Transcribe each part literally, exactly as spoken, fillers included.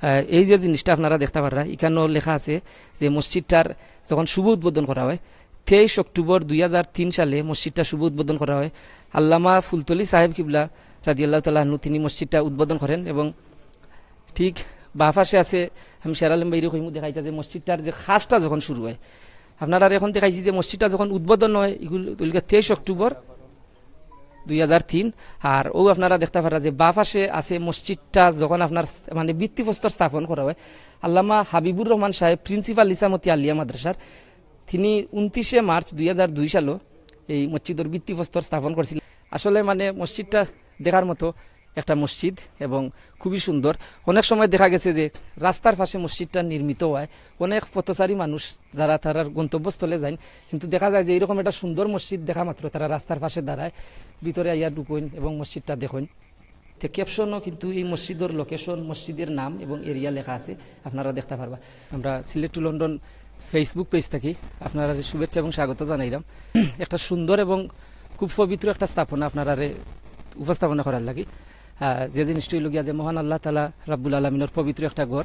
আহ, এই যে জিনিসটা আপনারা দেখতা পাররা, ইখানো লেখা আছে যে মসজিদটার যখন শুভ উদ্বোধন করা হয়, তেইশ অক্টোবর দুই হাজার তিন সালে মসজিদটা শুভ উদ্বোধন করা হয়। আল্লামা ফুলতলি সাহেব কিবলা রাদিয়াল্লাহু তাআলা আনহু তিনি মসজিদটা উদ্বোধন করেন এবং ঠিক বাঁ পাশে আছে, আমি শের আলম ভাইরে কইমু দেখাইতা যে মসজিদটার যে খাসটা যখন শুরু হয়, আপনারারে এখন দেখাইছি যে মসজিদটা যখন উদ্বোধন হয়, ইগুলো তেইশ অক্টোবর দুই হাজার তিন। আর ও আপনারা দেখতা পাররা যে বাঁ পাশে আছে মসজিদটা যখন আপনার মানে ভিত্তিপ্রস্তর স্থাপন করা হয়, আল্লামা হাবিবুর রহমান সাহেব প্রিন্সিপাল ইসামতি আলিয়া মাদ্রাসার, তিনি ঊনত্রিশে মার্চ দুই হাজার দুই সালো এই মসজিদর ভিত্তিপ্রস্তর স্থাপন করছিলেন। আসলে মানে মসজিদটা দেখার মতো একটা মসজিদ এবং খুবই সুন্দর। অনেক সময় দেখা গেছে যে রাস্তার পাশে মসজিদটা নির্মিত হয়, অনেক পথচারী মানুষ যারা তারার গন্তব্যস্থলে যাইন, কিন্তু দেখা যায় যে এইরকম একটা সুন্দর মসজিদ দেখা মাত্র তারা রাস্তার পাশে দাঁড়ায়, ভিতরে আইয়া ঢুকইন এবং মসজিদটা দেখইন। তে ক্যাপশনও কিন্তু এই মসজিদর লোকেশন, মসজিদের নাম এবং এরিয়া লেখা আছে, আপনারা দেখতা পারবা। আমরা Sylhet to London Facebook page থাকি আপনারারে শুভেচ্ছা এবং স্বাগত জানাইলাম। একটা সুন্দর এবং খুব পবিত্র একটা স্থাপনা আপনারারে উপস্থাপনা করার লাগি। আহ, যে জিনিসটা হইল গিয়া যে মহান আল্লাহ তাআলা রাব্বুল আলামিনর পবিত্র একটা ঘর,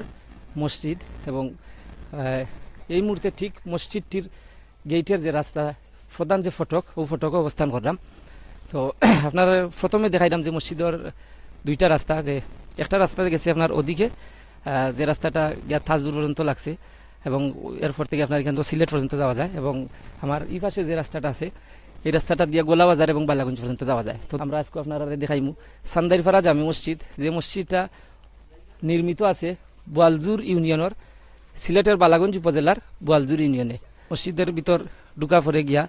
মসজিদ, এবং আহ, এই মুহূর্তে ঠিক মসজিদটির গেইটের যে রাস্তা, প্রধান যে ফটক, ও ফটকে অবস্থান করলাম। তো আপনারা প্রথমে দেখাইলাম যে মসজিদর দুইটা রাস্তা, যে একটা রাস্তা গেছে আপনার ওদিকে, আহ, যে রাস্তাটা গিয়া তাজপুর পর্যন্ত লাগছে, এবং এরপর থেকে আপনার এখান থেকে সিলেট পর্যন্ত যাওয়া যায়, এবং আমার এই পাশে যে রাস্তাটা আছে, এই রাস্তাটা দিয়ে গোলাবাজার এবং বালাগঞ্জ পর্যন্ত যাওয়া যায়। তো আমরা আজকে আপনারা দেখাইমু চান্দাইরপাড়া জামে মসজিদ, যে মসজিদটা নির্মিত আছে বোয়ালজুর ইউনিয়নের, সিলেটের বালাগঞ্জ উপজেলার বোয়ালজুর ইউনিয়নে। মসজিদের ভিতর ঢুকা পড়ে গিয়া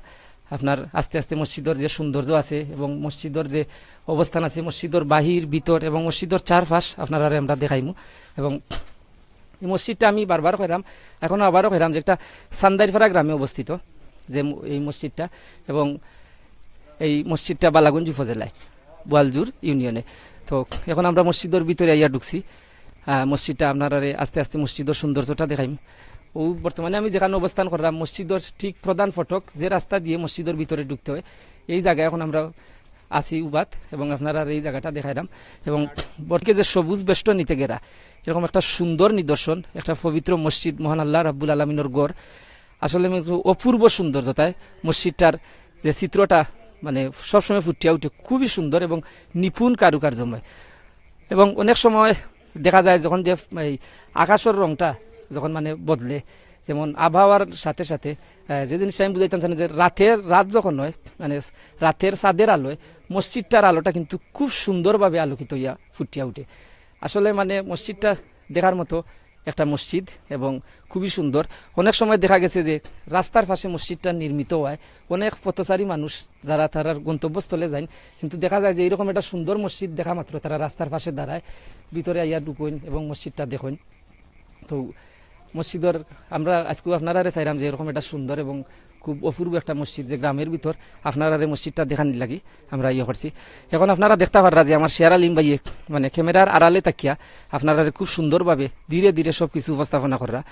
আপনার আস্তে আস্তে মসজিদর যে সৌন্দর্য আছে এবং মসজিদর যে অবস্থান আছে, মসজিদর বাহির ভিতর এবং মসজিদর চারপাশ আপনারারে আমরা দেখাইমু। এবং এই মসজিদটা আমি বারবার কইরাম, এখন আবারও কইরাম যে একটা চান্দাইরপাড়া গ্রামে অবস্থিত যে ম-, এই মসজিদটা, এবং এই মসজিদটা বালাগঞ্জ উপজেলায়, বোয়ালজুর ইউনিয়নে। তো এখন আমরা মসজিদর ভিতরে আইয়া ঢুকছি। আহ, মসজিদটা আপনারারে আস্তে আস্তে মসজিদর সৌন্দর্যটা দেখাইম। ও বর্তমানে আমি যেখানে অবস্থান করলাম, মসজিদর ঠিক প্রধান ফটক, যে রাস্তা দিয়ে মসজিদর ভিতরে ঢুকতে হয়, এই জায়গায় এখন আমরা আছি উবাত, এবং আপনারারে এই জায়গাটা দেখাইলাম। এবং বটকে যে সবুজ বেষ্টনীতে ঘেরা এরকম একটা সুন্দর নিদর্শন, একটা পবিত্র মসজিদ, মহান আল্লাহ রাব্বুল আলামিনর ঘর। আসলে আমি একটু অপূর্ব সৌন্দর্যতায় মসজিদটার যে চিত্রটা মানে সবসময় ফুটিয়া উঠে, খুবই সুন্দর এবং নিপুণ কারুকার্যময়। এবং অনেক সময় দেখা যায় যখন যে এই আকাশর রংটা যখন মানে বদলে, যেমন আবহাওয়ার সাথে সাথে, আহ, যে জিনিসটা আমি বুঝাইতাম চাই যে রাতের, রাত যখন হয়, মানে রাতের চাঁদের আলোয় মসজিদটার আলোটা কিন্তু খুব সুন্দরভাবে আলোকিত হইয়া ফুটিয়া উঠে। আসলে মানে মসজিদটা দেখার মতো একটা মসজিদ এবং খুবই সুন্দর। অনেক সময় দেখা গেছে যে রাস্তার পাশে মসজিদটা নির্মিত হয়, অনেক পথচারী মানুষ যারা তারার গন্তব্যস্থলে যাইন, কিন্তু দেখা যায় যে এইরকম একটা সুন্দর মসজিদ দেখা মাত্র তারা রাস্তার পাশে দাঁড়ায়, ভিতরে আইয়া ঢুকইন এবং মসজিদটা দেখইন। তো মসজিদর আমরা আজকে আপনারারে চাইলাম যে এরকম একটা সুন্দর এবং খুব অপূর্ব একটা মসজিদ, যে গ্রামের ভিতর আপনারারে মসজিদটা দেখানির লাগি আমরা ইয়ে করছি। এখন আপনারা দেখতা পাররা যে আমার শেয়ার আলিম ভাইয়ে মানে ক্যামেরার আড়ালে তাকিয়া আপনারারে খুব সুন্দরভাবে ধীরে ধীরে সব কিছু উপস্থাপনা কররা।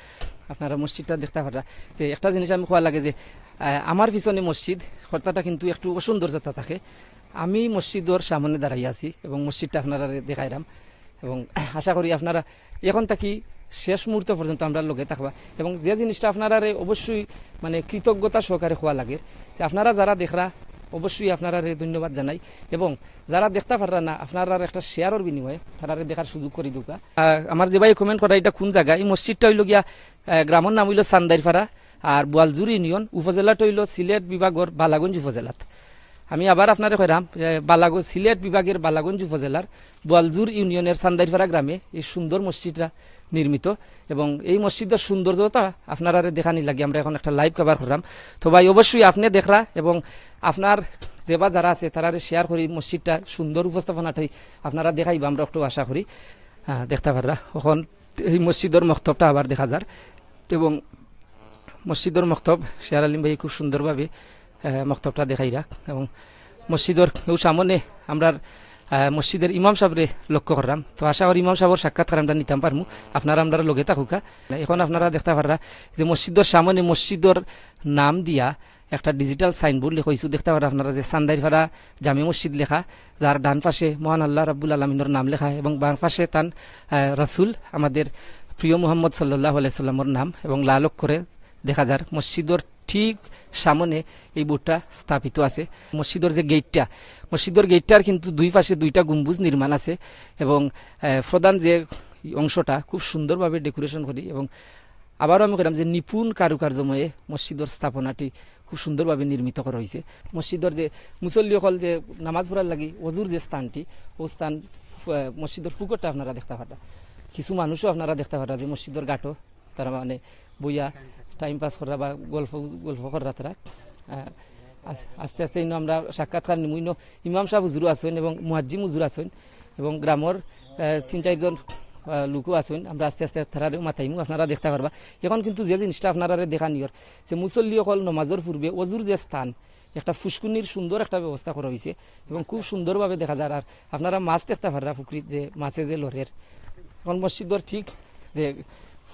আপনারা মসজিদটা দেখতা পাররা যে একটা জিনিস আমি কওয়া লাগে যে, আহ, আমার পিছনে মসজিদ, কথাটা কিন্তু একটু অসৌন্দর্যতা থাকে। আমি মসজিদর সামনে দাঁড়াই আছি এবং মসজিদটা আপনারারে দেখাইলাম। এবং আশা করি আপনারা এখন থাকি শেষ মুহূর্ত পর্যন্ত আমরার লগে থাকবা। এবং যে জিনিসটা আপনারারে অবশ্যই মানে কৃতজ্ঞতা সহকারে কওয়া লাগে যে আপনারা যারা দেখরা অবশ্যই আপনারারে ধন্যবাদ জানাই। এবং যারা দেখতা পাররা না, আপনারার একটা শেয়ারর বিনিময়ে তারারে দেখার সুযোগ করি দেউক্কা। আহ, আমার যে ভাই কমেন্ট করা, এটা কোন জায়গা? এই মসজিদটা হইল গিয়া, আহ, গ্রামর নাম হইল চান্দাইরপাড়া, আর বোয়ালজুর ইউনিয়ন, উপজেলাটা হইল সিলেট বিভাগর বালাগঞ্জ উপজেলাত। আমি আবার আপনারে কইরাম, এ, বালাগ-, সিলেট বিভাগের বালাগঞ্জ উপজেলার বোয়ালজুর ইউনিয়নের চান্দাইরপাড়া গ্রামে এই সুন্দর মসজিদটা নির্মিত। এবং এই মসজিদর সৌন্দর্যতা আপনারারে দেখানি লাগি আমরা এখন একটা live cover করলাম। তো ভাই, অবশ্যই আপনি দেখরা এবং আপনার যেবা যারা আছে তারারে শেয়ার করি মসজিদটা সুন্দর উপস্থাপনাটাই আপনারা দেখাইবা, আমরা একটু আশা করি। হ্যাঁ, দেখতা পাররা। এখন এই মসজিদর মক্তবটা আবার দেখা যার এবং মসজিদর মক্তব শেয়ার আলিম ভাই খুব সুন্দরভাবে, আহ, মক্তবটা দেখাইরা। এবং মসজিদর কেউ সামনে আমরার, আহ, মসজিদের ইমাম সাহেবরে লক্ষ্য করলাম। তো আশা করি ইমাম সাহেবর সাক্ষাৎকার আমরা নিতাম পারমু। আপনারা আমরার লগে থাকুক্কা। এখন আপনারা দেখতা পাররা যে মসজিদর সামনে মসজিদর নাম দিয়া একটা ডিজিটাল সাইনবোর্ড লেখা অইছে, দেখতা পাররা আপনারা যে চান্দাইরপাড়া জামে মসজিদ লেখা, যার ডান পাশে মহান আল্লাহ রাব্বুল আলামিনর নাম লেখা এবং বাম পাশে তান, আহ, রাসূল আমাদের প্রিয় মুহাম্মদ সাল্লাল্লাহু আলাইহি সাল্লামর নাম এবং লাল অক্ষরে দেখা যার। মসজিদর ঠিক সামনে এই বোর্ডটা স্থাপিত আছে। মসজিদর যে গেটটা, মসজিদর গেটটার কিন্তু দুই পাশে দুইটা গম্বুজ নির্মাণ আছে এবং, আহ, প্রধান যে অংশটা খুব সুন্দরভাবে ডেকোরেশন করি এবং আবারও আমি কইরাম যে নিপুণ কারুকার্যময়ে মসজিদর স্থাপনাটি খুব সুন্দরভাবে নির্মিত করা অইছে। মসজিদর যে মুসল্লি অকল যে নামাজ পড়ার লাগি অজুর যে স্থানটি, ও স্থান ফ-, মসজিদর ফুকরটা আপনারা দেখতা পাররা। কিছু মানুষও আপনারা দেখতা পাররা যে মসজিদর ঘাটো তারা মানে বইয়া টাইম পাস কররা বা গল্প, গল্প কররা তারা। আহ, আস-, আস্তে আস্তে ইনো আমরা সাক্ষাৎকার নিমু। ইনো ইমাম সাহেব হুজুরও আছইন এবং মুয়াজ্জিম হুজুর আছইন এবং গ্রামর, আহ, তিন চাইরজন, আহ, লোকও আছইন। আমরা আস্তে আস্তে তারারেও মাতাইমু, আপনারা দেখতা পারবা। এখন কিন্তু যে জিনিসটা আপনারারে দেখানিওর, যে মুসল্লি অকল নমাজর পূর্বে অজুর যে স্থান, একটা ফুসকুনির সুন্দর একটা ব্যবস্থা করা অইছে এবং খুব সুন্দরভাবে দেখা যার। আর আপনারা মাছ দেখতা পাররা ফুকরিত যে মাছে যে লড়ের। এখন মসজিদর ঠিক যে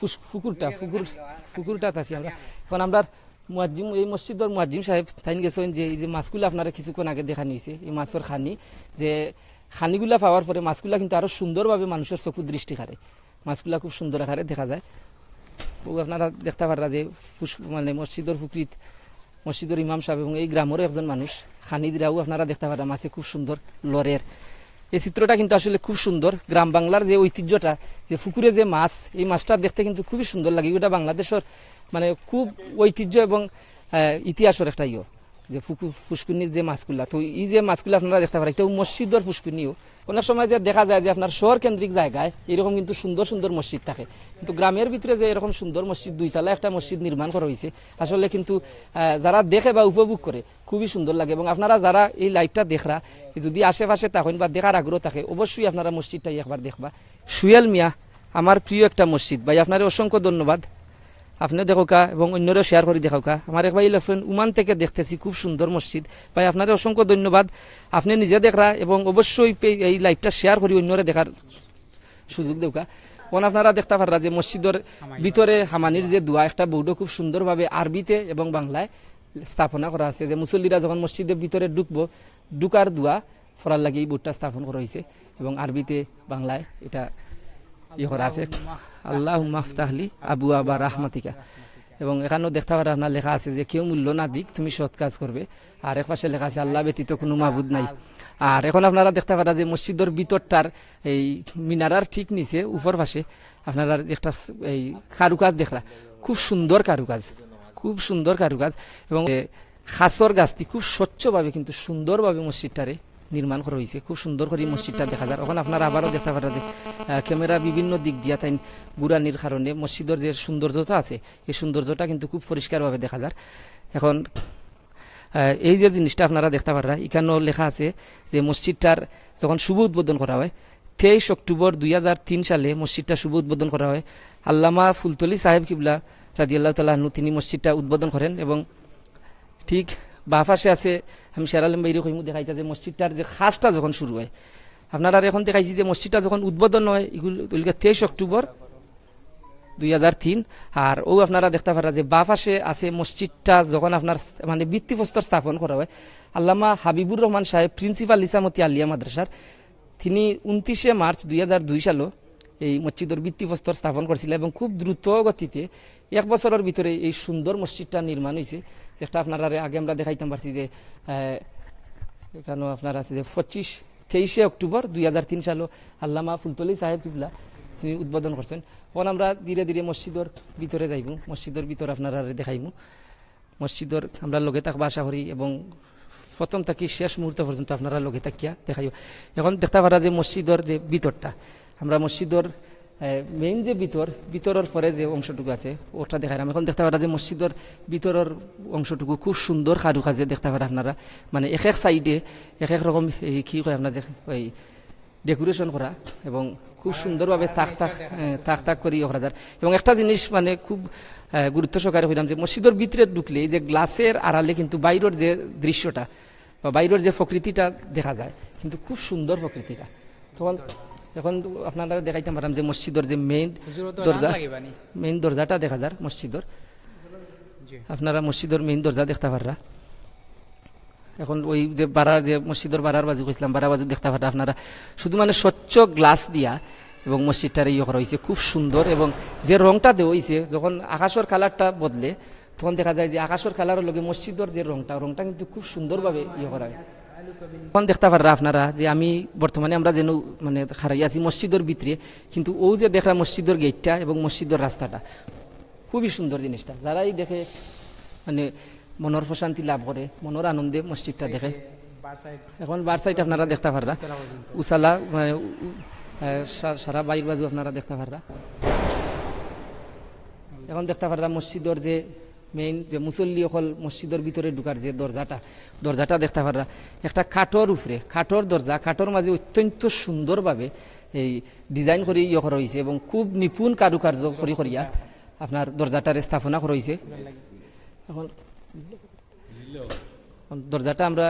ফুস-, ফুকুরটা, ফুকুর, ফুকুরটাত আছি আমরা। এখন আমরার মুয়াজ্জিম, এই মসজিদর মুয়াজ্জিম সাহেব তাইন গেছইন যে এই যে মাছগুলা আপনারে কিছুক্ষণ আগে দেখানি অইছে, এই মাছর খানি, যে খানিগুলা পাওয়ার পরে মাছগুলা কিন্তু আরো সুন্দরভাবে মানুষর চকুর দৃষ্টি কাড়ে। মাছগুলা খুব সুন্দর আকারে দেখা যায়। ও আপনারা দেখতা পাররা যে ফুস-, মানে মসজিদর ফুকরিত, মসজিদর ইমাম সাহেব এবং এই গ্রামরও একজন মানুষ খানি দিরাও আপনারা দেখতা পাররা মাছে খুব সুন্দর লড়ের। এই চিত্রটা কিন্তু আসলে খুব সুন্দর। গ্রাম বাংলার যে ঐতিহ্যটা, যে ফুকুরে যে মাছ, এই মাছটা দেখতে কিন্তু খুবই সুন্দর লাগে। এটা বাংলাদেশর মানে খুব ঐতিহ্য এবং, আহ, ইতিহাসর একটা ইয়ে, যে ফুকু-, ফুসকুনির যে মাছগুলা। তো এই যে মাছগুলা আপনারা দেখতা পাররা, এটাও মসজিদর ফুসকুনিও। অনেক সময় যে দেখা যায় যে আপনার শহর কেন্দ্রিক জায়গায় এরকম কিন্তু সুন্দর সুন্দর মসজিদ থাকে, কিন্তু গ্রামের ভিতরে যে এরকম সুন্দর মসজিদ, দুইতলা একটা মসজিদ নির্মাণ করা অইছে, আসলে কিন্তু, আহ, যারা দেখে বা উপভোগ করে খুবই সুন্দর লাগে। এবং আপনারা যারা এই লাইভটা দেখরা, যদি আশেপাশে থাকইন বা দেখার আগ্রহ থাকে, অবশ্যই আপনারা মসজিদটাই একবার দেখবা। সুয়েল মিয়া, আমার প্রিয় একটা মসজিদ। ভাই, আপনারে অসংখ্য ধন্যবাদ। আপনে দেখউক্কা এবং অন্যরেও শেয়ার করি দেখউক্কা। আমার এক ভাই লেখছইন, "ওমান থেকে দেখতেছি, খুব সুন্দর মসজিদ।" ভাই, আপনারে অসংখ্য ধন্যবাদ। আপনে নিজে দেখরা এবং অবশ্যই পে-, এই লাইভটা শেয়ার করি অন্যরে দেখার সুযোগ দেউক্কা। এখন আপনারা দেখতা পাররা যে মসজিদর ভিতরে হামানির যে দোয়া, একটা বোর্ডও খুব সুন্দরভাবে আরবিতে এবং বাংলায় স্থাপনা করা আছে, যে মুসল্লিরা যখন মসজিদের ভিতরে ঢুকবো, ঢুকার দোয়া পড়ার লাগি এই বোর্ডটা স্থাপন করা অইছে এবং আরবিতে বাংলায় এটা ইয়ে করা আছে, "আল্লাহুম্মা আফতাহলি আবওয়াবা রাহমাতিকা।" এবং এখানেও দেখতা পাররা আপনার লেখা আছে যে, "কেউ মূল্য না দিক, তুমি সৎ কাজ করবে।" আর এক পাশে লেখা আছে, "আল্লাহ ব্যতীত কোনো মাবুদ নাই।" আর এখন আপনারা দেখতা পাররা যে মসজিদর ভিতরটার এই মিনারার ঠিক নিচে উপর পাশে আপনারা একটা স-, এই কারুকাজ দেখরা, খুব সুন্দর কারুকাজ, খুব সুন্দর কারুকাজ। এবং, এ, খাসর গাছটি খুব স্বচ্ছভাবে কিন্তু সুন্দরভাবে মসজিদটারে নির্মাণ করা অইছে। খুব সুন্দর করি মসজিদটা দেখা যার। এখন আপনারা আবারও দেখতা পাররা যে, আহ, ক্যামেরা বিভিন্ন দিক দিয়া তাইন ঘুরানির কারণে মসজিদর যে সৌন্দর্যটা আছে, এই সৌন্দর্যটা কিন্তু খুব পরিষ্কারভাবে দেখা যার। এখন, আহ, এই যে জিনিসটা আপনারা দেখতা পাররা, এখানেও লেখা আছে যে মসজিদটার যখন শুভ উদ্বোধন করা হয়, তেইশ অক্টোবর দুই হাজার তিন সালে মসজিদটা শুভ উদ্বোধন করা হয়। আল্লামা ফুলতলি সাহেব কিবলা রাদিয়াল্লাহু তাআলা আনহু তিনি মসজিদটা উদ্বোধন করেন এবং ঠিক বাঁ পাশে আছে, আমি শের আলম ভাইরে কইমু দেখাইতা যে মসজিদটার যে কাজটা যখন শুরু হয়, আপনারারে এখন দেখাইছি যে মসজিদটা যখন উদ্বোধন হয়, ইগুলো অইলগি তেইশ অক্টোবর দুই হাজার তিন। আর ও আপনারা দেখতা পাররা যে বাঁ পাশে আছে মসজিদটা যখন আপনার স-, মানে ভিত্তিপ্রস্তর স্থাপন করা হয়, আল্লামা হাবিবুর রহমান সাহেব, প্রিন্সিপাল ইসামতি আলিয়া মাদ্রাসার, তিনি ঊনত্রিশে মার্চ দুই হাজার দুই সালো এই মসজিদর ভিত্তিপ্রস্তর স্থাপন করছিলা এবং খুব দ্রুত গতিতে এক বছরর ভিতরে এই সুন্দর মসজিদটা নির্মাণ অইছে। যেটা আপনারারে আগে আমরা দেখাইতাম পারছি যে, আহ, এখানেও আপনার আছে যে পঁচিশ, তেইশে অক্টোবর দুই হাজার তিন সালো আল্লামা ফুলতলি সাহেব কিবলা তিনি উদ্বোধন করছেন। এখন আমরা ধীরে ধীরে মসজিদর ভিতরে যাইমু, মসজিদর ভিতর আপনারারে দেখাইমু। মসজিদর আমরা লগে থাকবা আশা করি এবং প্রথম থাকি শেষ মুহূর্ত পর্যন্ত আপনারা লগে থাকিয়া দেখাইও। এখন দেখতা পাররা যে মসজিদর যে ভিতরটা, আমরা মসজিদর, এ, মেইন যে ভিতর, ভিতরর পরে যে অংশটুকু আছে, ওটা দেখাইলাম। এখন দেখতা পাররা যে মসজিদর ভিতরর অংশটুকু খুব সুন্দর কারুকাজে দেখতা পাররা আপনারা, মানে এক এক সাইডে এক এক রকম, এই কি কয় আপনার যে ওই ডেকোরেশন করা এবং খুব সুন্দরভাবে তাক তাক, এ, তাক তাক করি ইয়ে করা যার। এবং একটা জিনিস মানে খুব, এ, গুরুত্ব সহকারে কইলাম যে মসজিদর ভিতরে ঢুকলে এই যে গ্লাসের আড়ালে কিন্তু বাইরের যে দৃশ্যটা বা বাইরের যে প্রকৃতিটা দেখা যায়, কিন্তু খুব সুন্দর প্রকৃতিটা। তখন এখন আপনারা দেখাইতাম পারলাম যে মসজিদর যে মেইন হুজুর, অত দরজা, রান লাগে বানি। মেইন দরজাটা দেখা যার মসজিদর। আপনারা মসজিদর মেইন দরজা দেখতা পাররা। এখন ওই যে বারার, যে মসজিদর বারার বাজু কইছিলাম, বারা বাজু দেখতা পাররা আপনারা, শুধু মানে স্বচ্ছ গ্লাস দিয়া এবং মসজিদটারে ইয়ে করা হইছে খুব সুন্দর। এবং যে রংটা দেওয়া হইছে, যখন আকাশর কালারটা বদলে, তখন দেখা যায় যে আকাশর কালারর লগে মসজিদর যে রংটা, রংটা কিন্তু খুব সুন্দরভাবে ইয়ে করা হয়। এখন দেখতা পাররা আপনারা যে আমি বর্তমানে আমরা যেন মানে খাড়াই আছি মসজিদর ভিতরে, কিন্তু ও যে দেখরা মসজিদর গেটটা এবং মসজিদর রাস্তাটা, খুবই সুন্দর জিনিসটা। যারাই দেখে মানে মনর প্রশান্তি লাভ করে, মনর আনন্দে মসজিদটা দেখে। এখন বার সাইড আপনারা দেখতা পাররা, উসালা মানে উ-, উ-, আহ, সা-, সারা বাইর বাজু আপনারা দেখতা পাররা। এখন দেখতা পাররা মসজিদর যে মেইন যে মুসল্লি অকল মসজিদর ভিতরে ঢুকার যে দরজাটা, দরজাটা দেখতা পাররা একটা কাঠর উপরে, কাঠর দরজা, কাঠর মাঝে অত্যন্ত সুন্দরভাবে এই ডিজাইন করি ইয়ে করা হইছে এবং খুব নিপুণ কারুকার্য করি করিয়া আপনার দরজাটারে স্থাপনা করা হইছে। এখন দরজাটা আমরা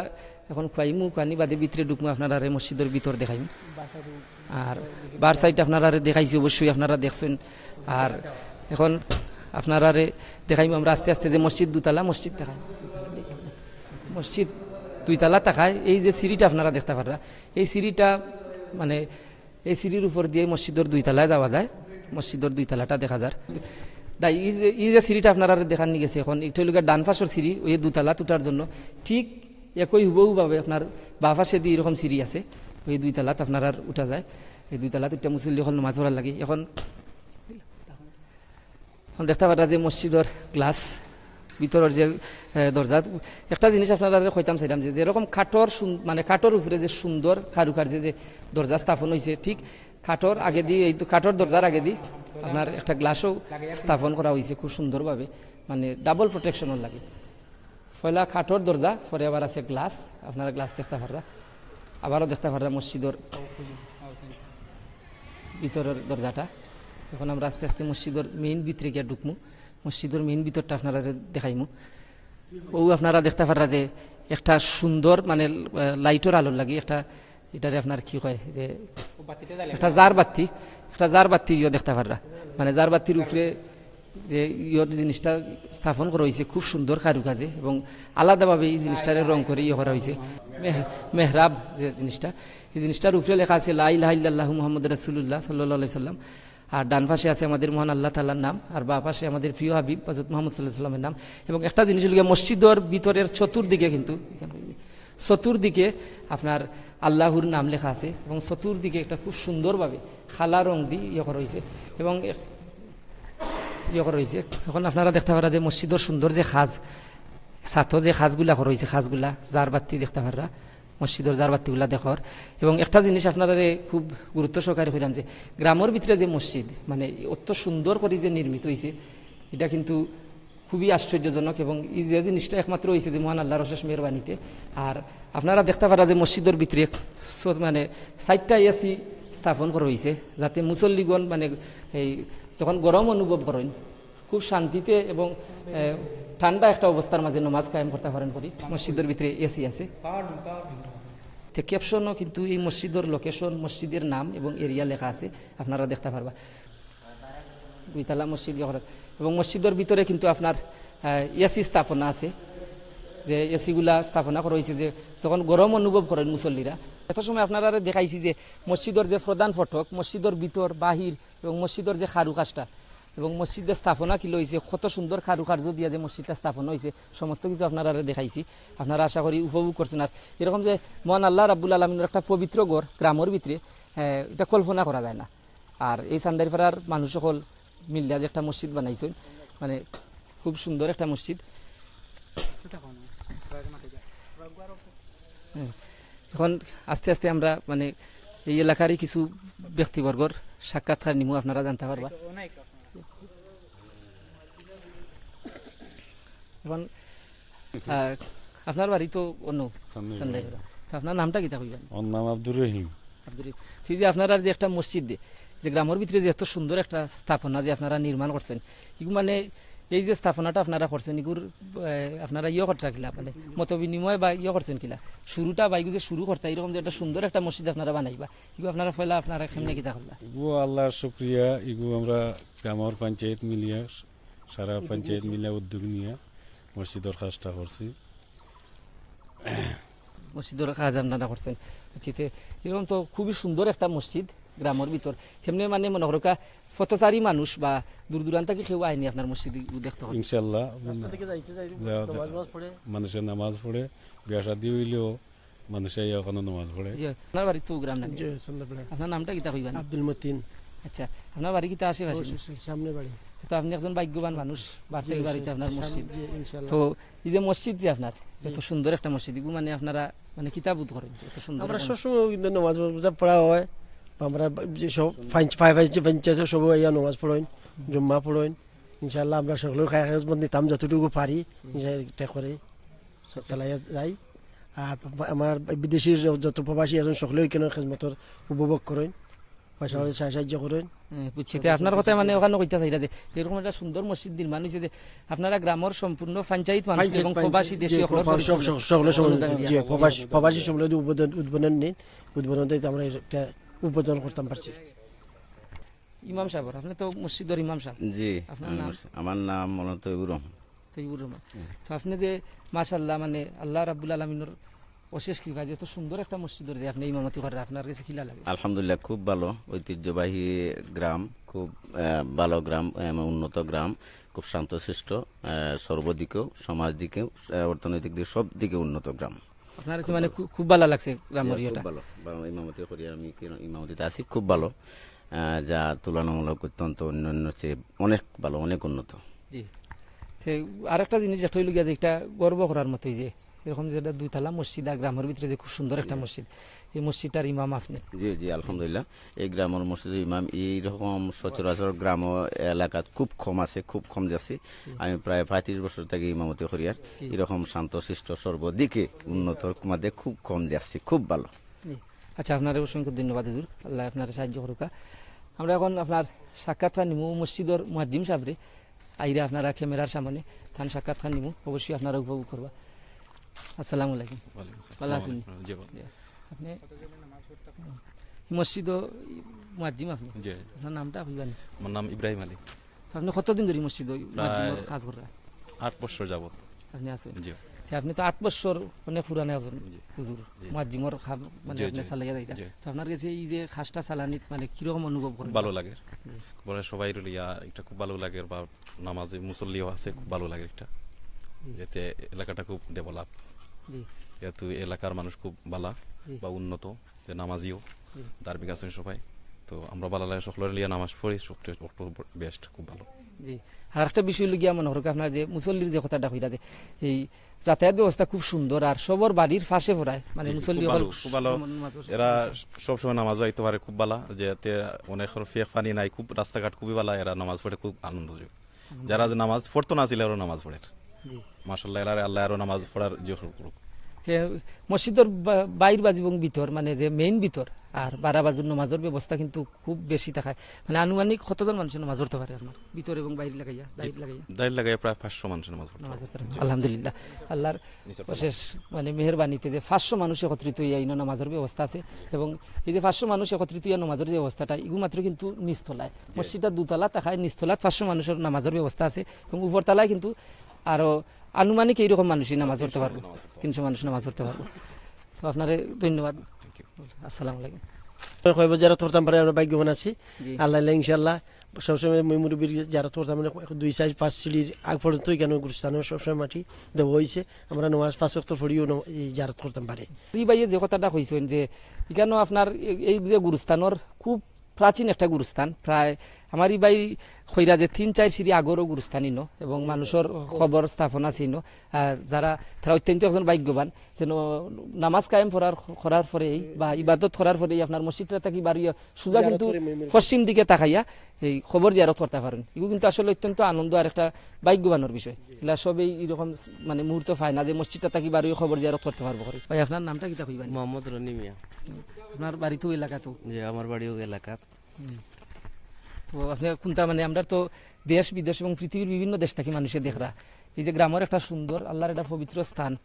এখন খুয়াইমু, খুয়ানি বাদে ভিতরে ঢুকমু, আপনারারে মসজিদর ভিতর দেখাইমু। আর বার সাইড আপনারারে দেখাইছি, অবশ্যই আপনারা দেখছেন। আর এখন আপনারারে দেখাইমু আমরা আস্তে আস্তে যে মসজিদ দুতলা, মসজিদ দেখাই, মসজিদ দুইতলা থাকায় এই যে সিঁড়িটা আপনারা দেখতা পাররা, এই সিঁড়িটা মানে এই সিঁড়ির উপর দিয়ে মসজিদর দুইতলায় যাওয়া যায়, মসজিদর দুইতলাটা দেখা যার। দা, এই যে, এই যে সিঁড়িটা আপনারারে দেখানি গেছে, এখন এটা হইল গিয়া ডান পাশর সিঁড়ি, ওই দুতলা উঠার জন্য ঠিক একই হুবহুভাবে আপনার বাঁ পাশে দিয়ে এরকম সিঁড়ি আছে, ওই দুইতলাত আপনারার উঠা যায়। এই দুইতলাত উঠা মুসল্লি অকল নামাজ পড়ার লাগি। এখন এখন দেখতা পাররা যে মসজিদর গ্লাস, ভিতরর যে, এ, দরজা, একটা জিনিস আপনারারে কইতাম চাইলাম যে যেরকম কাঠর সুন-, মানে কাঠর উপরে যে সুন্দর কারুকার্যে যে দরজা স্থাপন হইছে, ঠিক কাঠর আগেদি, এই তো কাঠর দরজার আগেদি আপনার একটা গ্লাসও স্থাপন করা হইছে খুব সুন্দরভাবে, মানে ডাবল প্রোটেকশনর লাগি। পয়লা কাঠর দরজা, পরে আবার আছে গ্লাস, আপনারা গ্লাস দেখতা পাররা, আবারও দেখতা পাররা মসজিদর ভিতরের দরজাটা। এখন আমরা আস্তে আস্তে মসজিদর মেইন ভিতরে গিয়া ঢুকমু, মসজিদর মেইন ভিতরটা আপনারারে দেখাইমু। ও আপনারা দেখতা পাররা যে একটা সুন্দর মানে, আহ, লাইটর আলোর লাগি একটা, এটারে আপনার কি কয় যে একটা জার বাতি, একটা জার বাতি ইয়ে দেখতা পাররা, মানে জার বাতির উপরে যে ইয়র জিনিসটা স্থাপন করা হইছে খুব সুন্দর কারুকাজে এবং আলাদাভাবে এই জিনিসটারে রং করে ইয়ে করা হইছে। মেহ-, মেহরাব যে জিনিসটা, এই জিনিসটার উপরে লেখা আছে লা ইলাহা ইল্লাল্লাহু মুহাম্মদ রাসূলুল্লাহ সাল্লাল্লাহু আলাইহি সাল্লাম। আর ডান পাশে আছে আমাদের মহান আল্লাহ তাআলার নাম, আর বাঁ পাশে আমাদের প্রিয় হাবিব হযরত মুহাম্মদ সাল্লাল্লাহু আলাইহি সাল্লামের নাম। এবং একটা জিনিস হলো গিয়া মসজিদর ভিতরের চতুর্দিকে কিন্তু, চতুর্দিকে আপনার আল্লাহর নাম লেখা আছে এবং চতুর্দিকে একটা খুব সুন্দরভাবে কালা রং দি ইয়ে করা হইছে এবং এক-, ইয়ে করা হইছে। এখন আপনারা দেখতা পাররা যে মসজিদর সুন্দর যে কাজ, ছাতো যে কাজগুলা করা হইছে, কাজগুলা জার বাতি দেখতা পাররা, মসজিদর জার বাতিগুলা দেখর। এবং একটা জিনিস আপনারারে খুব গুরুত্ব সহকারে কইলাম যে গ্রামর ভিতরে যে মসজিদ মানে অত সুন্দর করি যে নির্মিত হইছে, এটা কিন্তু খুবই আশ্চর্যজনক এবং এই যে জিনিসটা একমাত্র হইছে যে মহান আল্লাহর অশেষ মেহেরবানিতে। আর আপনারা দেখতা পাররা যে মসজিদর ভিতরে স-, মানে চাইরটা এসি স্থাপন করা হইছে, যাতে মুসল্লিগণ মানে এই যখন গরম অনুভব করেন, খুব শান্তিতে এবং, এ, ঠান্ডা একটা অবস্থার মাঝে নমাজ কায়েম করতা পারেন করি। মসজিদর ভিতরে এসি আছে। তে ক্যাপশনও কিন্তু এই মসজিদর লোকেশন, মসজিদের নাম এবং এরিয়া লেখা আছে, আপনারা দেখতা পারবা। দুইতলা মসজিদ ইয়ে করেন। এবং মসজিদর ভিতরে কিন্তু আপনার, আহ, এসি স্থাপনা আছে, যে এসিগুলা স্থাপনা করা হইছে যে যখন গরম অনুভব করেন মুসল্লিরা। এত সময় আপনারারে দেখাইছি যে মসজিদর যে প্রধান ফটক, মসজিদর ভিতর বাহির এবং মসজিদর যে কারুকাজটা এবং মসজিদর স্থাপনা কিলা হইছে, কত সুন্দর কারুকার্য দিয়া যে মসজিদটা স্থাপনা হইছে, সমস্ত কিছু আপনারারে দেখাইছি। আপনারা আশা করি উপভোগ করছেন। আর এরকম যে মহান আল্লাহ রাব্বুল আলামিনের একটা পবিত্র ঘর গ্রামর ভিতরে, আহ, এটা কল্পনা করা যায় না। আর এই চান্দাইরপাড়ার মানুষ সকল মিলিয়া যে একটা মসজিদ বানাইছইন, মানে খুব সুন্দর একটা মসজিদ। হুম। এখন আস্তে আস্তে আমরা মানে এই এলাকারই কিছু ব্যক্তিবর্গর সাক্ষাৎকার নিমু, আপনারা জানতা পারবা। এখন, আহ, আপনার বাড়ি তো অন্য চান্দাইপাড়া। চান্দাইপাড়া। তো আপনার নামটা কিতা কইবেন? আমার নাম আব্দুর রহিম। আব্দুর রহিম। তো এই যে আপনারার যে একটা মসজিদ দে, যে গ্রামর ভিতরে যে এত সুন্দর একটা স্থাপনা যে আপনারা নির্মাণ করছেন, ইগু মানে এই যে স্থাপনাটা আপনারা করছেন, ইগুর, আহ, আপনারা ইয়ে করতা কিলা, মানে মত বিনিময় বা ইয়ে করছেন কিলা? শুরুটা বা ইগু যে শুরু করতা, এরকম যে একটা সুন্দর একটা মসজিদ আপনারা বানাইবা, ইগু আপনারা পয়লা আপনারা কেমনে কিতা করলা? ইগু আল্লাহর শুকরিয়া, ইগু আমরা গ্রামর পঞ্চায়েত মিলিয়া, সারা পঞ্চায়েত মিলিয়া উদ্যোগ নিয়া মসজিদর কাজটা করছি। মসজিদর কাজ আপনারা করছেন। আচ্ছা, তে এরকম তো খুবই সুন্দর একটা মসজিদ গ্রামর ভিতর। কেমনে মানে মনে করুক্কা পথচারী মানুষ বা দূর দূরান্ত থাকি কেউ আইনি আপনার মসজিদ দেখতে হবে? ইনশাল্লাহ। রাস্তা থেকে যাইতে যাইতে যা- নামাজ নামাজ পড়ে। মানুষের নামাজ পড়ে, বিয়া শাদি হইলেও মানুষে আইয়া ওখানে নামাজ পড়ে। জি, আপনার বাড়ি তো গ্রাম নাকি? জি, সন্ধ্যাবেলা। আপনার নামটা কিতা কইবেন? আব্দুল মতিন। আচ্ছা, আপনার বাড়ি কিতা আশেপাশে? অবশ্যই সামনে বাড়ি। তো আপনি একজন ভাগ্যবান মানুষ, বাড়তে জি, বাড়িতে জি, আপনার সাম- মসজিদ। জি, ইনশাল্লাহ। তো এই যে মসজিদ যে আপনার, এত সুন্দর একটা মসজিদ, এগু মানে আপনারা মানে কিতা বোধ করেন এত সুন্দর আমরা একটা সবসময় কিন্তু নামাজ রোজা পড়া হয়, বা আমরা যে সব ফাইন পাই ফাইন পঞ্চায়েত সব আইয়া নামাজ পড়েন, জুম্মা পড়েন। ইনশাল্লাহ আমরা সকলে খায় খেজমত নিতাম যতটুকু পারি, ইনশাল্লাহ এটা করে চা- চালাইয়া যাই। আর আমার বিদেশি য- যত প্রবাসী আছেন সকলে ওইখানে খেজমতর উপভোগ করেন, পাশাপাশি সাহা- সাহায্য করেন। হ্যাঁ, বুঝছি। তে আপনার কথা মানে ওখানে কইতা চাইরা যে এরকম একটা সুন্দর মসজিদ নির্মাণ হয়েছে যে আপনারা গ্রামর সম্পূর্ণ পঞ্চায়েত মানুষ পঞ্চায়েত- এবং পঞ্চায়েত- প্রবাসী দেশি জি, সকলের প্রবাসী সব- সব- সকলে সব- অনুদান দিয়া। জি, প্রবাসী প্রবাসী সকলে উদ্বোধন উদ্বোধন নেই, উদ্বোধন দিতে আমরা একটা উদ্বোধন করতাম পারছি। ইমাম সাহেব, আপনি তো মসজিদর ইমাম সাহেব। জি, আপনার আমি নাম? মস- আমার নাম মূলত ইবুর রহমান। তৈবুর রহমান। তো আপনি যে মাশাআল্লাহ মানে আল্লাহ রাব্বুল আলমিনর অশেষ কৃপা যে এত সুন্দর একটা মসজিদর যে আপনি ইমামতি করেন, আপনার কাছে কিলা লাগে? আলহামদুলিল্লাহ, খুব ভালো ঐতিহ্যবাহী গ্রাম, খুব আহ, ভালো গ্রাম, আহ, উন্নত গ্রাম, খুব শান্তশিষ্ট, আহ, সর্বদিকেও, সমাজ দিকেও, আহ, অর্থনৈতিক দিক, সব দিকে উন্নত গ্রাম। আপনার কাছে মানে খুব- খুব ভালো লাগছে গ্রামর খুব ইয়েটা। ভালো। বা ইমামতি করি আমি, কি ইমামতিতে আছি, খুব ভালো, আহ, যা তুলনামূলক অত্যন্ত অন্যান্য চেয়ে অনেক ভালো, অনেক উন্নত। জি। তে আরেকটা জিনিস যেটা হইল গিয়া যে একটা গর্ব করার মতোই যে এরকম যে একটা দুইতলা মসজিদ আর গ্রামের ভিতরে যে খুব সুন্দর একটা মসজিদ, এই মসজিদটার ইমাম আপনি। জি, জি, আলহামদুলিল্লাহ। এই গ্রামর মসজিদ ইমাম এইরকম সচরাচর গ্রাম এলাকাত খুব কম আছে, খুব কম যাচ্ছে। আমি প্রায় পঁয়ত্রিশ বছর থেকে ইমামতি করি আর এরকম শান্তশিষ্ট সর্বদিকে উন্নত মাঝে খুব কম যাচ্ছে, খুব ভালো। জি। আচ্ছা, আপনারে অসংখ্য ধন্যবাদ হুজুর, আল্লাহ আপনারে সাহায্য করুকা। আমরা এখন আপনার সাক্ষাৎকার নিমু মসজিদর মুয়াজ্জিম সাহেবরে, আইরা আপনারা ক্যামেরার সামনে তান সাক্ষাৎকার নিমু, অবশ্যই আপনারা উপভোগ করবা। আসসালামু আলাইকুম। ওয়ালাইকুম আসসালাম। ভালো আছেন? আসসালামু আলাইকুম। জি, ভালো। জি। আপনি মসজিদও মুয়াজ্জিম আপনি? জি। আপনার নামটা কইবেন? আমার নাম ইব্রাহিম আলী। তো আপনি কতদিন ধরে মসজিদও প্রায় মুয়াজ্জিমর কাজ কররা? আট বছর যাবত। আপনি আছেন? জি। তে আপনি তো আট বছর অনেক পুরানা একজন জি। হুজুর, জি। মুয়াজ্জিমর কাম মানে জি, আপনি জি। চালাইয়া যাইতা। জি। তো আপনার কাছে এই যে কাজটা চালানিত মানে কিরকম অনুভব করেন? ভালো লাগে। পরে সবাই রলিয়া একটা খুব ভালো লাগে, বা নামাজে মুসল্লিও আছে, খুব ভালো লাগে একটা। এতে এলাকাটা খুব ডেভেলপ। জি। যেহেতু এলাকার মানুষ খুব ভালা জি। বা উন্নত, যে নামাজিও ধার্মিক আছেন সবাই। তো আমরা ভালো লাগে সকলের লিয়া নামাজ পড়ি, সবচেয়ে বেস্ট, খুব ভালো। জি। আর একটা বিষয় লগিয়া মনে করুক আপনার যে মুসল্লির যে কথাটা কইরা যে এই যাতায়াত ব্যবস্থা খুব সুন্দর আর সবর বাড়ির পাশে পড়ায় মানে জি, জি, মুসল্লি খুব হকল ভালো, খুব ভালো। নামাজ পড়ে। এরা সবসময় নামাজও আইতে পারে, খুব ভালা। যে এতে অনেক ফেক পানি নাই, খুব রাস্তাঘাট খুবই ভালা, এরা নামাজ পড়ে খুব আনন্দ। যারা যে নামাজ পড়তো না ছিল, এরাও নামাজ পড়ের। জি। মাশাআল্লাহ, এরা আল্লাহ আরো নামাজ পড়ার যে করুক। তে মসজিদর বা- বাইর বাজ এবং ভিতর মানে যে মেইন ভিতর আর বারা বাজুর নামাজর ব্যবস্থা কিন্তু খুব বেশি থাকায় মানে আনুমানিক কতজন মানুষের নামাজ পড়তে পারে আপনার ভিতর এবং বাইর লাগাইয়া বাইর লাগাইয়া? দাঁড়িয়ে লাগাই প্রায় পাঁচশো মানুষ নামাজ পড়তো। নামাজ পড়তে পারে। আলহামদুলিল্লাহ, আল্লাহর নিচে অশেষ মানে মেহেরবানিতে যে পাঁচশো মানুষ একত্রিত হইয়া ইনো নামাজর ব্যবস্থা আছে এবং এই যে পাঁচশো মানুষ একত্রিত হইয়া নামাজর যে ব্যবস্থাটা এগু মাত্র কিন্তু নিচতলায়, মসজিদটা দুতলা থাকায় নিচতলাত পাঁচশো মানুষের নামাজর ব্যবস্থা আছে এবং উপরতলায় কিন্তু আরো আনুমানিক এইরকম মানুষই নামাজ পড়তে পারবো, তিনশো মানুষ নামাজ পড়তে পারবো। তো আপনারে ধন্যবাদ। আসসালামু আলাইকুম। কয়বার জিয়ারত করতাম পারে, আমরা ভাগ্যবান আছি। জি। আল্লাহ আল্লাহ ইনশাআল্লাহ সবসময় মুই মুরব্বীর জিয়ারত করতাম, মানে দুই চার পাঁচ সিঁড়ি আগ পর্যন্ত এখানে গুরুস্থানে সবসময় মাটি দেওয়া হয়েছে। আমরা নামাজ পাঁচ ওয়াক্ত পড়িও ন- এই জিয়ারত করতাম পারে। ই ভাইয়ে যে কথাটা কইছেন যে এখানে আপনার এ- এই যে গুরুস্থানর খুব প্রাচীন একটা গুরুস্থান, প্রায় আমার ই ভাই কইরা যে তিন চার সিঁড়ি আগরও গুরুস্থান ইনো এবং মানুষের কবর স্থাপন আছে ইনো। আর যারা তারা অত্যন্ত একজন ভাগ্যবান যেন নামাজ কায়েম করার করার পরেই বা ইবাদত করার পরেই আপনার মসজিদটা থাকি বাড়িয়ে সুজা কিন্তু পশ্চিম দিকে তাকাইয়া এই কবর জিয়ারত করতে পারেন। এগুলো কিন্তু আসলে অত্যন্ত আনন্দ আর একটা ভাগ্যবানের বিষয়। এগুলা সবই এরকম মানে মুহূর্ত পায় না যে মসজিদটা থাকি বাড়িয়ে কবর জিয়ারত করতে পারবো করে। ভাই, আপনার নামটা কিতা কইবেন? মোহাম্মদ রনি মিয়া। আপনার বাড়ি তো এলাকা তো? যে আমার বাড়িও এলাকাত। তো আপনি কোনটা মানে আমরা তো দেশ বিদেশ এবং পৃথিবীর বিভিন্ন দেশ থাকি মানুষে দেখরা এই যে গ্রামের একটা সুন্দর আল্লাহর একটা পবিত্র স্থান,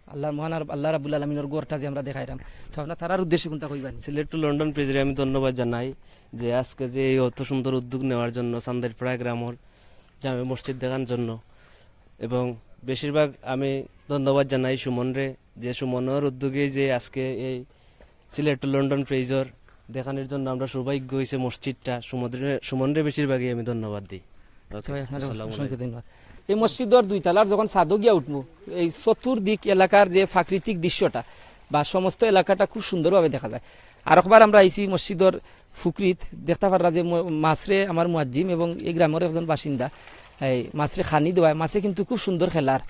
আল্লাহর মহান আর আল্লাহ রাব্বুল আলমিনের গড়টা যে আমরা দেখাইলাম, তো আপনার তারার উদ্দেশ্যে কোনটা কইবেন? সিলেট টু লন্ডন পেজরে আমি ধন্যবাদ জানাই যে আজকে যে এই অত সুন্দর উদ্যোগ নেওয়ার জন্য চান্দাইরপাড়া গ্রামর জামে মসজিদ দেখার জন্য এবং বেশিরভাগ আমি ধন্যবাদ জানাই সুমনরে, যে সুমনর উদ্যোগে যে আজকে এই সিলেট to লন্ডন ফ্রেজার দেখানির জন্য আমরা সৌভাগ্য অইছে মসজিদটা। সুমনরে, সুমনরে বেশিরভাগই আমি ধন্যবাদ দিই। OK, আসসালামু আলাইকুম। অসংখ্য ধন্যবাদ। এই মসজিদর দুই তালার যখন ছাদো গিয়া উঠমু, এই চতুর্দিক এলাকার যে প্রাকৃতিক দৃশ্যটা বা সমস্ত এলাকাটা খুব সুন্দরভাবে দেখা যায়। আরকবার আমরা আইছি মসজিদর ফুকরিত, দেখতা পাররা যে ম-, মাছরে আমার মুয়াজ্জিম এবং এই গ্রামর একজন বাসিন্দা এই মাছরে খানি দেওয়ায়, মাছে কিন্তু খুব সুন্দর খেলার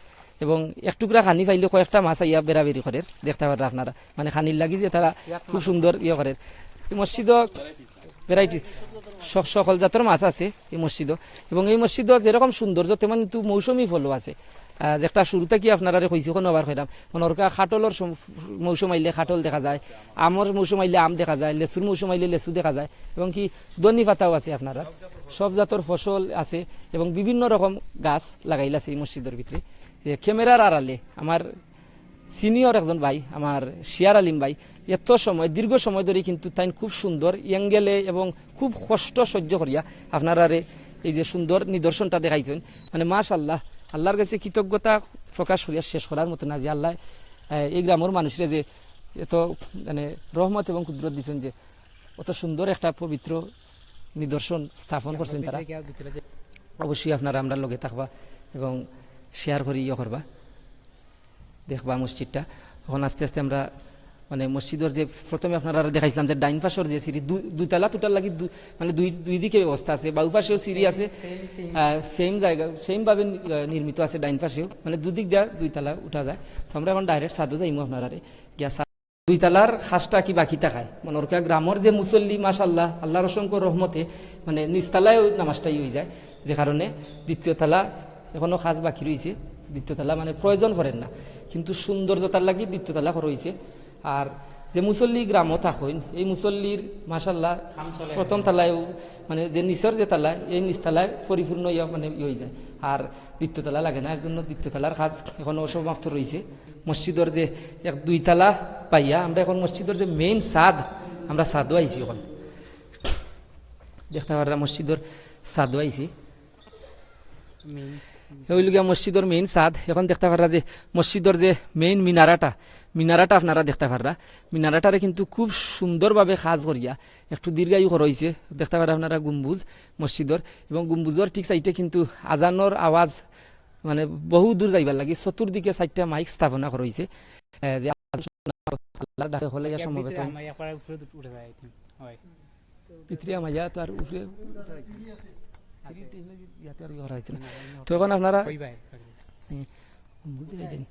এবং এক টুকরা খানি পাইলে কয়েকটা মাছ আইয়া বেড়াবেড়ি করের, দেখতা পাররা আপনারা, মানে খানির লাগি যে তারা খুব সুন্দর ইয়ে করের। এই মসজিদো ভ্যারাইটি সকল জাতর মাছ আছে এই মসজিদো। এবং এই মসজিদো যেরকম সৌন্দর্য তেমন কিন্তু মৌসুমী ফলও আছে। আহ, যেটা শুরু থাকি আপনারারে কইছি, কোনো আবার কইলাম, মনে করকা কাঠলর সম-, মৌসুম আইলে কাঠল দেখা যায়, আমর মৌসুম আইলে আম দেখা যায়, লেচুর মৌসুম আইলে লেচু দেখা যায়, এবং কি ধনি পাতাও আছে আপনারা, সব জাতর ফসল আছে এবং বিভিন্ন রকম গাছ লাগাইল আছে এই মসজিদর ভিতরে। যে ক্যামেরার আড়ালে আমার সিনিয়র একজন ভাই, আমার শিয়ার আলিম ভাই, এত সময়, দীর্ঘ সময় ধরে কিন্তু তাইন খুব সুন্দর অ্যাঙ্গেলে এবং খুব কষ্ট সহ্য করিয়া আপনারারে এই যে সুন্দর নিদর্শনটা দেখাইছেন, মানে মাশাআল্লাহ, আল্লাহর কাছে কৃতজ্ঞতা প্রকাশ করিয়া শেষ করার মতো না যে আল্লাহ, আহ, এই গ্রামর মানুষরে যে এত মানে রহমত এবং কুদরত দিছেন যে অত সুন্দর একটা পবিত্র নিদর্শন স্থাপন করছেন তারা। অবশ্যই আপনারা আমরার লগে থাকবা এবং শেয়ার করি ইয়ে করবা, দেখবা মসজিদটা। এখন আস্তে আস্তে আমরা মানে মসজিদর যে প্রথমে আপনারারে দেখাইছিলাম যে ডাইন পাশর যে সিঁড়ি দু-, দুই তালা, দুটার লাগি দু-, মানে দুই, দুই দিকে ব্যবস্থা আছে, বাউ পাশেও সিঁড়ি আছে, সেম জায়গা, সেম ভাবে নি-, আহ, নির্মিত আছে ডাইন পাশেও, মানে দুদিক দিয়া দুই তালা উঠা যায়। তো আমরা এখন ডাইরেক্ট ছাদো যাইমু আপনারারে গিয়া ছাদ-, দুই তালার কাজটা কি বাকি থাকায়, মনে করকা গ্রামর যে মুসল্লি, মাশাআল্লাহ, আল্লাহর অসংখ্য রহমতে মানে নিচতলায় ওই নামাজটাই হয়ে যায়, যে কারণে দ্বিতীয় তালা এখনো কাজ বাকি রয়েছে, দ্বিতীয় তালা মানে প্রয়োজন পড়ের না, কিন্তু সৌন্দর্যতার লাগি দ্বিতীয় তালা করা হয়েছে। আর যে মুসল্লি গ্রামও থাকইন, এই মুসল্লির মাশাআল্লাহ প্রথম তালায়ও মানে যে নিচর যে তালা, এই নিচ তালায় পরিপূর্ণ ইয়া মানে ইয়ে হয়ে যায়, আর দ্বিতীয় তালা লাগে না, এর জন্য দ্বিতীয় তালার কাজ এখনো অসমাপ্ত রয়েছে। মসজিদর যে এক দুই তালা পাইয়া আমরা এখন মসজিদর যে মেইন ছাদ, আমরা ছাদও আইছি এখন, দেখতা পাররা মসজিদর ছাদও আইছি। মেইন। এ অইল গিয়া মসজিদর মেইন ছাদ। এখন দেখতা পাররা যে মসজিদর যে মেইন মিনারাটা, মিনারাটা আপনারা দেখতা পাররা। মিনারাটারে কিন্তু খুব সুন্দরভাবে কাজ করিয়া একটু দীর্ঘায়ু করা হইছে। দেখতা পাররা আপনারা গম্বুজ মসজিদর, এবং গম্বুজর ঠিক সাইডে কিন্তু আজানর আওয়াজ মানে বহু দূর যাইবার লাগি চতুর্দিকে চাইরটা মাইক স্থাপনা করা হইছে। এ, যে আল্লাহর ডাকে হলে ইয়া সমবেত হয়। ভিতরে আমায় একবার উপরে উঠে যায়, I think। হয়। ভিতরে আমায় ইয়া তো আর উপরে সিঁড়ি টিড়ি ইয়াতে আর ইয়া করা হইছে না। তো এখন আপনারা কই ভাই? হুম, বুঝতে পারছেন?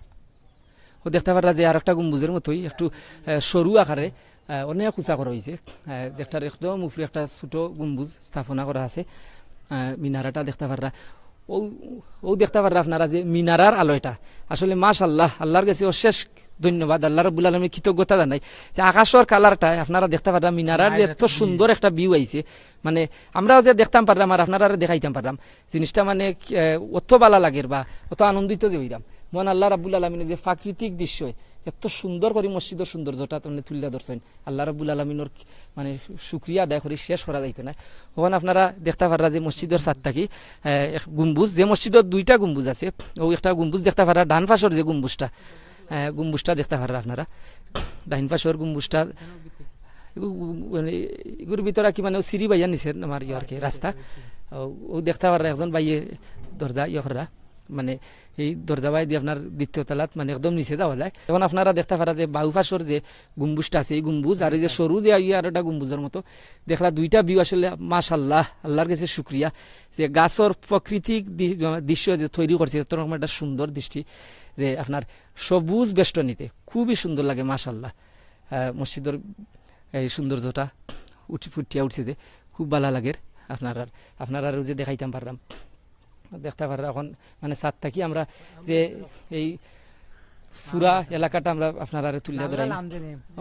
ও দেখতা পাররা যে আর একটা গম্বুজর মতোই একটু, এ, সরু আকারে, এ, অনেক উঁচা করা হইছে। এ, যেটার একদম উপরে একটা ছোট গম্বুজ স্থাপনা করা আছে। এ, মিনারাটা দেখতা পাররা। ও, ও দেখতা পাররা আপনারা যে মিনারার আলো এটা। আসলে মাশাআল্লাহ, আল্লাহর কাছে অশেষ ধন্যবাদ, আল্লাহ রাব্বুল আলামিন কৃতজ্ঞতা জানাই যে আকাশর কালারটা আপনারা দেখতা পাররা, মিনারার যে এত সুন্দর একটা ভিউ আইছে, মানে আমরাও যে দেখতাম পারলাম আর আপনারারে দেখাইতাম পারলাম, জিনিসটা মানে, এ, অত ভালা লাগের বা অত আনন্দিত যে হইলাম। মহান আল্লাহ রাব্বুল আলামিনে যে প্রাকৃতিক দৃশ্য এত সুন্দর করি মসজিদর সৌন্দর্যটা মানে তুলিয়া ধরছেন, আল্লাহ রাব্বুল আলামিনর মানে শুকরিয়া আদায় করি শেষ করা যাইতো না। এখন আপনারা দেখতা পাররা যে মসজিদর ছাদ থাকি, এ, এক গম্বুজ, যে মসজিদর দুইটা গম্বুজ আছে, ও একটা গম্বুজ দেখতা পাররা, ডান পাশর যে গম্বুজটা, এ, গম্বুজটা দেখতা পাররা আপনারা, ডাইন পাশর গম্বুজটা। এগু-, মানে, এগুর ভিতরে কি মানে, ও সিঁড়ি বাইয়া নিচে আমার ইয়ে আর কি, রাস্তা। ও, ও দেখতা পাররা, একজন বাইয়ে দরজা ইয়ে কররা, মানে, এই দরজা বাই দিয়ে আপনার দ্বিতীয় তলাত, মানে, একদম নিচে যাওয়া যায়। এখন আপনারা দেখতা পাররা যে বাউ পাশর যে গম্বুজটা আছে, এই গম্বুজ, আর এই যে সরু যে ইয়ে আর একটা গম্বুজর মতো দেখলা, দুইটা ভিউ আসলে মাশাআল্লাহ, আল্লাহর কাছে শুকরিয়া যে গাছর প্রাকৃতিক দি-, দৃশ্য যে তৈরি করছে, এত রকম একটা সুন্দর দৃষ্টি, যে আপনার সবুজ বেষ্টনীতে খুবই সুন্দর লাগে মাশাআল্লাহ। আহ, মসজিদর এই সৌন্দর্যটা উঠি ফুটিয়া উঠছে যে খুব ভালা লাগের। আপনারার, আপনারারও যে দেখাইতাম পারলাম, দেখতা পাররা এখন মানে ছাদ থাকি আমরা যে এই পুরা এলাকাটা আমরা আপনারারে তুলিয়া ধরাই।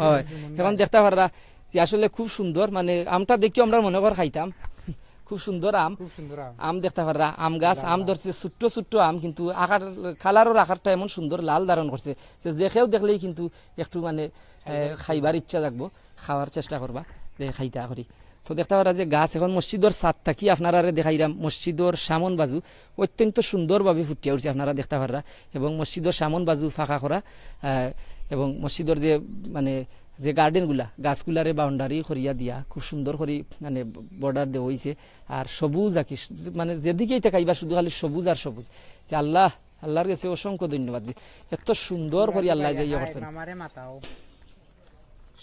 হয়, এখন দেখতা পাররা যে আসলে খুব সুন্দর, মানে আমটা দেখিও আমরা মনে কর খাইতাম। খুব সুন্দর আম, খুব সুন্দর আম। আম দেখতা পাররা, আম গাছ, আম ধরছে, ছোট্ট ছোট্ট আম, কিন্তু আকার, কালারর আকারটা এমন সুন্দর লাল ধারণ করছে যে, যে কেউ দেখলেই কিন্তু একটু মানে, এ, খাইবার ইচ্ছা জাগবো, খাওয়ার চেষ্টা করবা, যে খাইতা করি। তো দেখতা পাররা যে গাছ এখন মসজিদর ছাদ থাকি আপনারারে দেখাইরাম, মসজিদর সামন বাজু অত্যন্ত সুন্দরভাবে ফুটিয়া উঠছে, আপনারা দেখতা পাররা। এবং মসজিদর সামন বাজু ফাঁকা করা, আহ, এবং মসজিদর যে, মানে, যে গার্ডেনগুলা, গাছগুলারে বাউন্ডারি করিয়া দিয়া খুব সুন্দর করি, মানে, বর্ডার দেওয়া হইছে। আর সবুজ আকি, মানে, যেদিকেই তাকাইবা শুধু খালি সবুজ আর সবুজ। যে আল্লাহ, আল্লাহর কাছে অসংখ্য ধন্যবাদ যে এত সুন্দর করি আল্লাহ যে ইয়ে করছেন। মামারে মাতাও।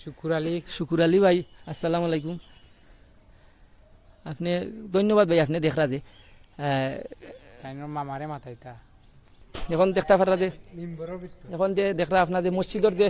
শুকুর আলী। শুকুর আলী ভাই, আসসালামু আলাইকুম। আপনি, ধন্যবাদ ভাই, আপনি দেখরা যে, আহ, তাইনর মামারে মাতাইতা। এখন দেখতা পাররা যে, এখন যে দেখরা আপনার যে মসজিদর যে,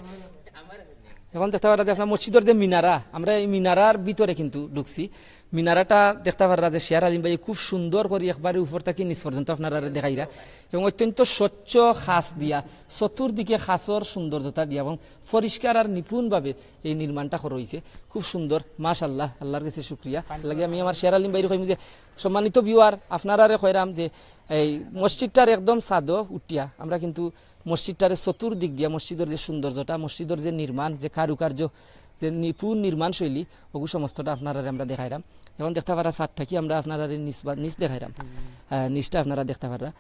এখন দেখতা পাররা যে আপনার মসজিদর যে মিনারা, আমরা এই মিনারার ভিতরে কিন্তু ঢুকছি। মিনারাটা দেখতা পাররা যে শেয়ার আলিম ভাই খুব সুন্দর করি একবারে উপর থাকি নিচ পর্যন্ত আপনারারে দেখাইরা। এবং অত্যন্ত স্বচ্ছ খাঁচ দিয়া, চতুর্দিকে খাঁচর সৌন্দর্যতা দিয়া এবং পরিষ্কার আর নিপুণভাবে এই নির্মাণটা করা হইছে। খুব সুন্দর, মাশাআল্লাহ, আল্লাহর কাছে শুকরিয়া। লাগে আমি আমার শেয়ার আলিম ভাইরে কইমু যে, সম্মানিত ভিউয়ার, আপনারারে কইরাম যে এই মসজিদটার একদম ছাদো উঠিয়া আমরা কিন্তু মসজিদটারে চতুর্দিক দিয়া, মসজিদর যে সৌন্দর্যটা, মসজিদর যে নির্মাণ, যে কারুকার্য, যে নিপুণ নির্মাণ শৈলী, ওগু সমস্তটা আপনারারে আমরা দেখাইরাম। এখন দেখতা পাররা ছাদ থাকি আমরা আপনারারে নিচ বা-, নিচ দেখাইরাম। আহ, নিচটা আপনারা দেখতা পাররা।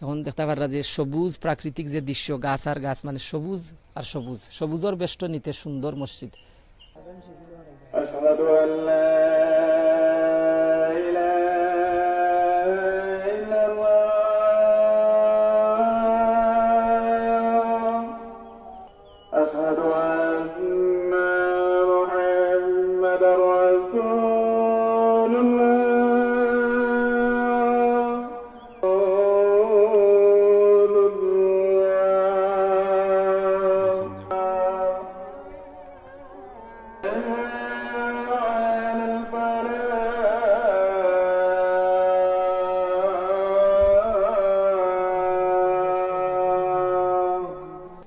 এখন দেখতা পাররা যে সবুজ প্রাকৃতিক যে দৃশ্য, গাছ আর গাছ, মানে সবুজ আর সবুজ, সবুজর বেষ্টনীতে সুন্দর মসজিদ। أشهد أن لا إله إلا الله. أشهد أن محمدا رسول الله. رسول الله.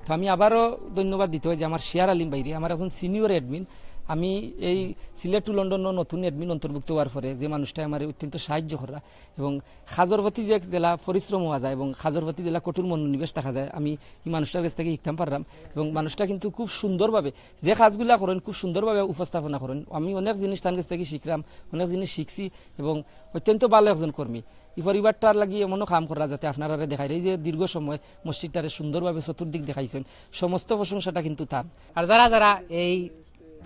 তো আমি আবারও ধন্যবাদ দিতে হয় যে আমার শেয়ার আলিম ভাইরে, আমার একজন সিনিয়র অ্যাডমিন। আমি এই সিলেট টু লন্ডনর নতুন অ্যাডমিন অন্তর্ভুক্ত হওয়ার পরে যে মানুষটা আমারে অত্যন্ত সাহায্য করা এবং কাজর প্রতি যে জেলা পরিশ্রম হওয়া যায় এবং কাজর প্রতি জেলা কঠোর মনোনিবেশ থাকা যায়, আমি এই মানুষটার কাছ থাকি শিখতাম পারলাম। এবং মানুষটা কিন্তু খুব সুন্দরভাবে যে কাজগুলা করেন, খুব সুন্দরভাবে উপস্থাপনা করেন। আমি অনেক জিনিস তার কাছ থাকি শিখলাম, অনেক জিনিস শিখছি এবং অত্যন্ত ভালো একজন কর্মী। এই পরিবারটার লাগি এমনও কাম করা যাতে আপনারারে দেখাইরা, এই যে দীর্ঘ সময় মসজিদটারে সুন্দরভাবে চতুর্দিক দেখাইছেন, সমস্ত প্রশংসাটা কিন্তু তার। আর যারা যারা এই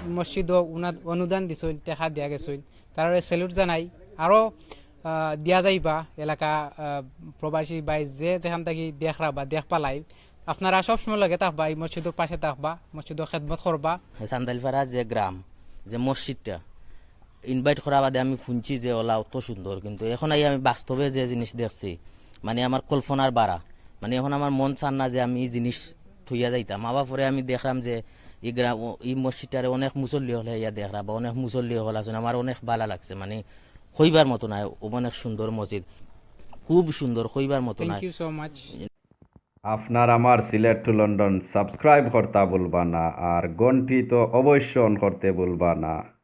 মসজিদো উনা-, অনুদান দিছইন, টেকা দিয়া গেছইন, তারারে স্যালুট জানাই। আরও, আহ, দিয়া যাইবা এলাকা, আহ, প্রবাসী ভাই যে যেখান থাকি দেখরা বা দেখবা live, আপনারা সবসময় লগে থাকবা, এই মসজিদর পাশে থাকবা, মসজিদর খেদমত করবা। চান্দাইলপাড়া যে গ্রাম, যে মসজিদটা, invite করা বাদে আমি শুনছি যে ওলা অত সুন্দর, কিন্তু এখন আই আমি বাস্তবে যে জিনিস দেখছি, মানে আমার কল্পনার বাড়া, মানে এখন আমার মন চান না যে আমি এই জিনিস থইয়া যাইতাম। আবার পরে আমি দেখলাম যে এই গ্রাম, ও, এই মসজিদটারে অনেক মুসল্লি হকলে ইয়া দেখরা বা অনেক মুসল্লি হকল আছেন, আমার অনেক ভালা লাগছে, মানে কইবার মতো নায়, ও অনেক সুন্দর মসজিদ, খুব সুন্দর, কইবার মতো নায়। Thank you so much. আপনার আমার সিলেট টু লন্ডন subscribe করতা ভুলবা না, আর ঘন্টি তো অবশ্য on করতে ভুলবা না।